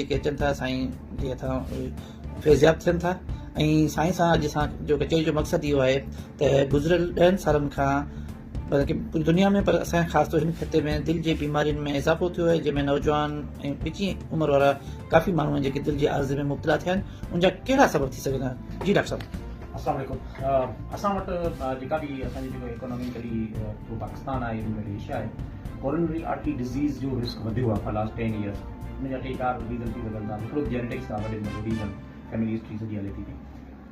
جيڪي اچن ٿا سائين جي هٿان فيضياب ٿين ٿا ۽ سائين سان اڄ اسان جو ڪچهري جو مقصد اهو آهي ته گذريل ڏهن سالن کان بلڪه پوري دنيا ۾ پر اسان خاص طور هن خطي ۾ دل جي بيمارين ۾ اضافو ٿيو آهي جنهن ۾ نوجوان ۽ وچين عمر وارا ڪافي ماڻهو آهن جيڪي دل جي عارضي ۾ مبتلا ٿيا آهن ان جا ڪهڙا سبب ٿي سگهن ٿا جي ڊاڪٽر صاحب. السلام عليڪم اسان وٽ جيڪا به اسان جي جيڪو اڪاناميڪلي ٿرو پاڪستان آهي ان ۾ ايشيا آهي ڪورنري آرٽري ڊزيز جو رسڪ وڌيو آهي فار لاسٽ 10 ايئرس ان جا ٽي چار ريزن ٿي سگهن ٿا هڪڙو جينيٽڪس آهي وڏي ۾ وڏو ريزن فيملي هسٽري سڄي هلي ٿي پئي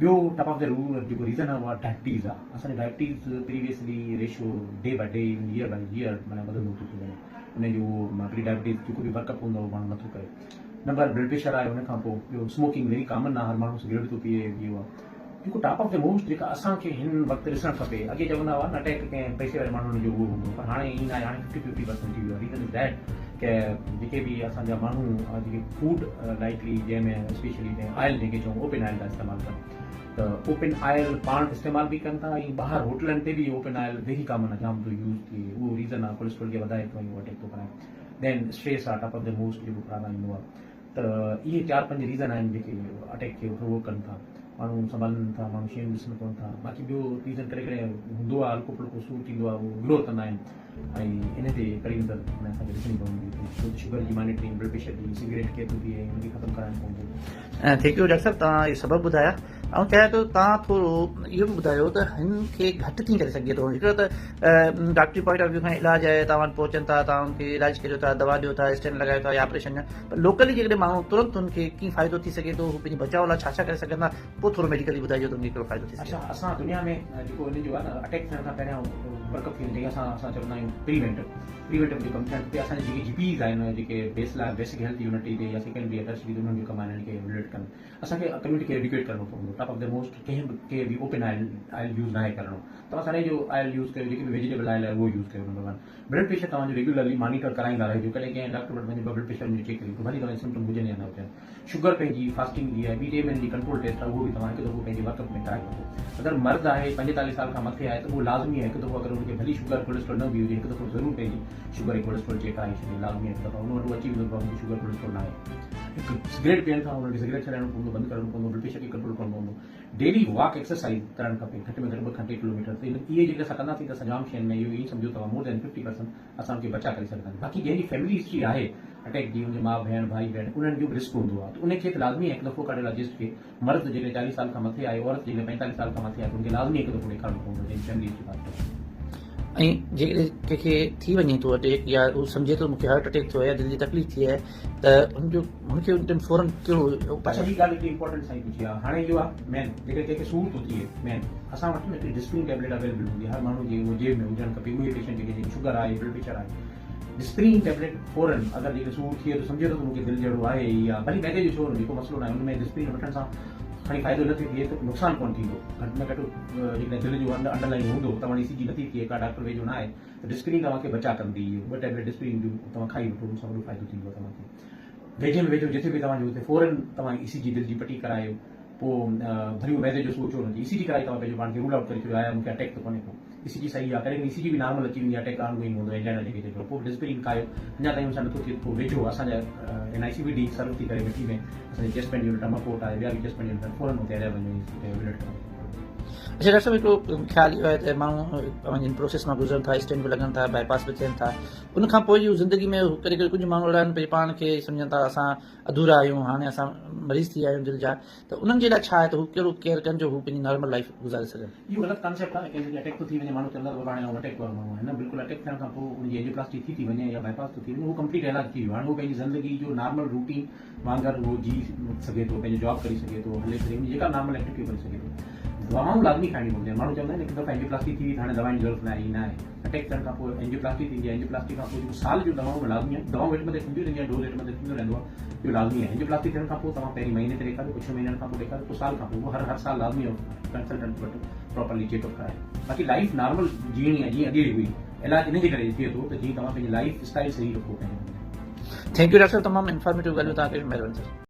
ٻيو ٽاپ آف the رول جيڪو ريزن آهي اها ڊائبٽيز آهي اسان جو diabetes previously ratio day by day year by year معنيٰ وڌندو ٿو وڃي ان جو پري ڊائبٽيز جيڪو به ورڪ اپ هوندو آهي ماڻهو نٿو ڪري نمبر بلڊ پريشر آهي ان کان پوء ٻيو اسموڪنگ ويري ڪامن آهي هر ماڻهو سگريٽ ٿو پيئي اهو آهي جيڪو ٽاپ آف the most جيڪا اسان کي هن وقت ڏسڻ کپي اڳي چوندا هئا نه اٽيڪ ڪنهن پئسي واري ماڻهن جو اهو هوندو پر هاڻي ائين ناهي هاڻي ففٽي ففٽي پرسنٽ ٿي ويو آهي ريزن is that ڪه جيڪي به اسان جا ماڻهو جيڪي فوڊ لائيٽلي جنهن ۾ اسپيشلي جنهن آئل جنهن کي چئون اوپن آئل ٿا استعمال ڪن ته اوپن آئل پاڻ استعمال به ڪن ٿا ۽ ٻاهر هوٽلن تي به اوپن آئل ويري ڪامن آهي جام ٿو يوز ٿئي اهو ريزن آهي ڪوليسٽرول کي وڌائي ٿو ۽ اهو اٽيڪ ٿو ڪرائي دين اسٽريس آهي ٽاپ آف the most جيڪو پرابلم ايندو آهي ته اهي چار پنج ريزن آهن جيڪي اٽيڪ کي پرووڪ ڪن ٿا ماڻهو سنڀالن نٿا ماڻهو شيون ڏسن ڪون ٿا باقي ٻيو ريزن ڪڏهن ڪڏهن هوندو آهي هلڪو ڦلڪو سور ٿيندو آهي اهو اگنور ڪندا آهن ۽ ان تي ڪڙي نظر اسان کي ڏسڻي پوندي ڇو ته شگر جي مانيٽرنگ بلڊ پريشر جي سگريٽ ڪير ٿو پيئي ان کي ختم ڪرائڻو پوندو. Thank you doctor صاحب توهان اهو سبب ٻڌايا آئون چاهيان ٿو توهان ٿورو اهو به ٻڌايو ته هن کي گهٽ ڪيئن ڪري سگهجي ٿو هڪڙو ته ڊاڪٽري پوائنٽ آف ويو کان علاج آهي توهان وٽ پهچن ٿا توهان ان کي علاج ڪريو ٿا دوا ڏيو ٿا اسٽينٽ لڳايو ٿا يا آپريشن پر لوڪلي جيڪڏهن ماڻهو ترنت ان کي ڪيئن فائدو ٿي سگهي ٿو هو پنهنجي بچاء لاء ڇا ڇا ڪري سگهن ٿا پوء ٿورو ميڊيڪلي ٻڌائجو ته ان کي ڪهڙو فائدو ٿي سگهي اڇا اسان دنيا ۾ جيڪو ان جو آهي نه اٽيڪ ٿيڻ کان پهريان ورڪ اپ ٿي وڃي اسان اسان چوندا آهيون پريوينٽو پريوينٽو جو ڪم ٿيڻ کپي اسان جي جيڪي جي پيز آهن جيڪي بيس لاء بيسڪ هيلٿ يونٽ تي يا سيڪنڊري يا ٽرشري تي انهن جو ڪم آهي انهن کي ايويلوئيٽ ڪن اسان کي ڪميونٽي کي ايڊيوڪيٽ ڪرڻو پوندو ٽاپ آف the most ڪنهن به ڪي به اوپن آئل آئل يوز ناهي ڪرڻو توهان سرهي جو آئل يوز ڪيو جيڪي به ويجيٽيبل آئل آهي اهو يوز ڪيو نمبر ون بلڊ پريشر توهان جو ريگيولرلي مانيٽر ڪرائيندا رهجو ڪڏهن ڪنهن ڊاڪٽر وٽ وڃي بلڊ پريشر جو چيڪ ڪريو ڀلي توهان جا سمپٽم هجن يا نه هجن شگر پنهنجي فاسٽنگ جي آهي ٻي ٽي مهينن جي ڪنٽرول ٽيسٽ آهي اهو به توهان هڪ دفعو پنهنجي ورڪ اپ ۾ ڪرائي وٺو اگر مرض آهي 45 سال کان مٿي آهي ته اهو لازمي آهي هڪ دفعو اگر ان کي ڀلي شگر ڪوليسٽرول نه به هجي هڪ دفعو ضرور پنهنجي شگر ۽ ڪوليسٽرول چيڪ ڪرائي ڇڏي لازمي آهي هڪ دفعو ان وٽ اهو اچي ويندو ته بابا مون کي شگر ڪوليسٽرول ناهي هڪ سگريٽ پيئن ٿا انهن کي سگريٽ ڇڏائڻو پوندو بند ڪرڻو پوندو بلڊ پريشر کي ڪنٽرول ڪرڻو پوندو ڊيلي واڪ ايڪسرسائيز ڪرڻ کپي گهٽ ۾ گهٽ 2 کان 3 ڪلوميٽر ته اهي جيڪڏهن اسان ڪنداسين ته اسان جام شين ۾ اهو ائين سمجهو توهان مور دين 50 پرسنٽ اسان ان کي بچا ڪري سگهندا آهيون باقي جنهن جي فيملي هسٽري آهي اٽيڪ جي ان جي ماء ڀيڻ ڀائي ڀيڻ انهن جو به رسڪ هوندو آهي ته ان کي ته لازمي هڪ دفعو ڪارڊيولاجسٽ کي مرد جيڪڏهن 40 سال کان مٿي آهي عورت جيڪڏهن 45 سال کان مٿي آهي ته ان کي لازمي هڪ دفعو ڏيکارڻو پوندو جنهن جي فيملي هسٽري پازيٽو آهي. ۽ جيڪڏهن ڪنهن کي ٿي وڃي ٿو اٽيڪ يا هو سمجهي ٿو مون کي هارٽ اٽيڪ ٿيو آهي يا دل جي تڪليف ٿي آهي ته هن جو هن کي ان ٽائيم فورن ڪهڙو اپاء اڇا هي ڳالهه هڪڙي امپورٽنٽ سائين پڇي آهي هاڻي اهو آهي مين جيڪڏهن ڪنهن کي سور ٿو ٿئي مين اسان وٽ نه هڪڙي ڊسپرين ٽيبليٽ اويليبل هوندي آهي هر ماڻهو جي اهو جيب ۾ هجڻ کپي اهي پيشنٽ جيڪي جنهن کي شگر آهي بلڊ پريشر آهي ڊسپرين ٽيبليٽ فورن اگر جيڪڏهن سور ٿئي ٿو سمجهي ٿو ته مون کي دل جهڙو آهي يا ڀلي معدي جو ڇو نه جيڪو مسئلو ناهي ان ۾ ڊسپرين وٺڻ سان کڻي فائدو نه ٿي ٿئي ته نقصان ڪونه ٿيندو گهٽ ۾ گهٽ جيڪڏهن دل جو انڊر لائن هوندو ته اي سي جي نٿي ٿئي ڪا ڊاڪٽر ويجهو ناهي ته ڊسپرين توهان کي بچا ڪندي اهو ٻه ٽيبليٽ ڊسپرين جون توهان کائي وٺو ان سان وڏو فائدو ٿيندو توهان کي ويجهي ۾ ويجهو جتي به توهان جو اتي فورن توهان اي سي جي دل جي پٽي ڪرايو پوء ڀلي اهو معدي جو سور ڇو نه ٿئي اي سي جي ڪرائي توهان پنهنجو پاڻ کي رول آئوٽ ڪري ڇڏيو آيا مون کي اٽيڪ ته ڪونهي ڪو اي سي جي صحيح آهي ڪڏهن ڪڏهن اي سي جي به نارمل اچي ويندي آهي اٽيڪ آن گوئنگ هوندو اينجائنا جيڪي چئجو پوء ڊسپرين کايو اڃا تائين ان سان نٿو ٿئي ته پوء ويجهو اسان جا اين آء سي وي ڊي سرو ٿي ڪري مٺي ۾ اسان جي چيسٽ پين يونٽ امرڪوٽ آهي ٻيا به چيسٽ پين يونٽ آهن فورن اتي هليا وڃو ۽ ايويليٽ ڪرايو. اڇا ڊاڪٽر صاحب هڪڙو خيال اهو آهي ته ماڻهو پنهنجي پروسيس مان گذرن ٿا اسٽينٽ به لڳن ٿا بائي پاس به ٿين ٿا ان کان پوء جي زندگي ۾ ڪڏهن ڪڏهن ڪجهه ماڻهو اهڙا آهن پنهنجي پاڻ کي سمجهن ٿا اسان اڌورا آهيون هاڻي اسان مريض ٿي ويا آهيون دل جا ته انهن جي لاء ڇا آهي ته هو ڪهڙو ڪيئر ڪن جو هو پنهنجي نارمل لائيف گذاري سگهن. اهو غلط ڪانسيپٽ آهي ڪنهن کي اٽيڪ ٿو ٿي وڃي ماڻهو چوندا ته بابا هاڻي آئون اٽيڪ وارو ماڻهو آهيان نه بلڪل اٽيڪ ٿيڻ کان پوء ان جي اينجيوپلاسٽي ٿي ٿي وڃي يا بائي پاس ٿو ٿي وڃي اهو ڪمپليٽ علاج ٿي ويو هاڻي هو پنهنجي زندگي جو نارمل روٽين وانگر اهو جي سگهي ٿو پنهنجو جاب ڪري سگهي ٿو هلي ڦري جيڪا نارمل ايڪٽيوٽي ڪري سگهي ٿو دوائون لازمي کائڻيون پونديون آهن ماڻهو چوندا آهن هڪ دفعا اينجيوپلاسٽي ٿي وئي ته هاڻي دوائن جي ضرورت ناهي ائين ناهي اٽيڪ ٿيڻ کان پوء اينجيوپلاسٽي ٿيندي آهي اينجيوپلاسٽي کان پوء جيڪو سال جون دوائون لازمي آهن دوائون هيٺ مٿي ٿينديون رهنديون آهن ڊوز هيٺ مٿي ٿيندو رهندو آهي اهو لازمي آهي اينجيوپلاسٽي ٿيڻ کان پوء توهان پهرين مهيني تي ڏيکاريو پوء ڇهه مهينن کان پوء ڏيکاريو پوء سال کان پوء اهو هر هر سال لازمي آهي ڪنسلٽنٽ وٽ پراپرلي چيڪ اپ ڪرايو باقي لائيف نارمل جيئڻي آهي جيئن اڳي هئي علاج ان جي ڪري ٿئي ٿو ته جيئن توهان پنهنجي لائيف اسٽائيل صحيح رکو پنهنجي. Thank you doctor صاحب تمام انفارميٽو ڳالهيون توهان ڪيون مهرباني سر.